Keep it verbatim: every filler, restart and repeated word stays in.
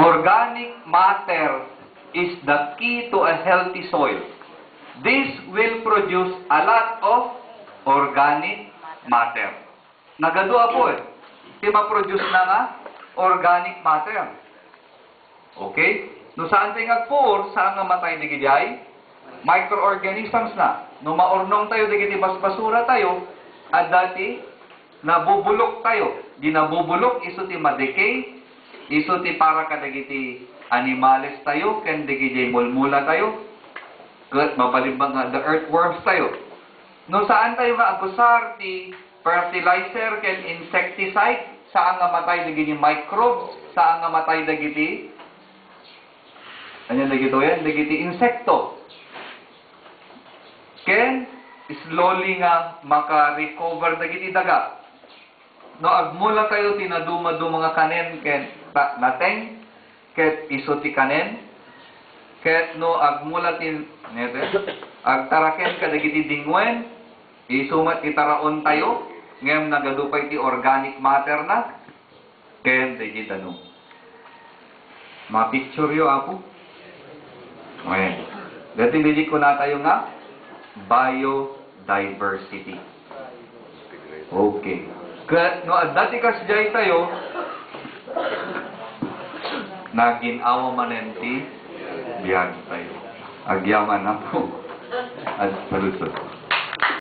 Organic matter is the key to a healthy soil. This will produce a lot of organic matter. Nagadu, apo, eh. Ti ma-produce na nga organic matter. Okay? No saan tayo nga poor, saan nga matay dagiti microorganisms na. No maurnong tayo dagiti basbasura tayo, adda ti nabubulok tayo. Di nabubulok, isu ti ma-decay, isu ti para kadagiti animales tayo, ken dagiti mulmula tayo. Ket mabalin ba nga the earthworms tayo? No saan tayo nga agusar ti fertilizer ken insecticide, saan nga matay dagiti microbes, saan nga matay dagiti, ania dagito yan? Dagiti insekto. Ken slowly nga maka-recover dagiti daga. No agmula tayo ti naduma-duma nga kanen ken ta-, nateng, ket isu ti kanen, ket no agmula ti, nete, agtaraken kadagiti dingwen, isu met ti taraon tayo, ngem nagadu pay ti organic matter na, ken dagiti danum. Ma-picture yo, Apo? Wen. Dati dagiti kuna tayo nga biodiversity. Okay. Ket no adda ti kasdiay tayo, nagin-awa manen ti biag tayo. Agyaman, Apo. At saludsod.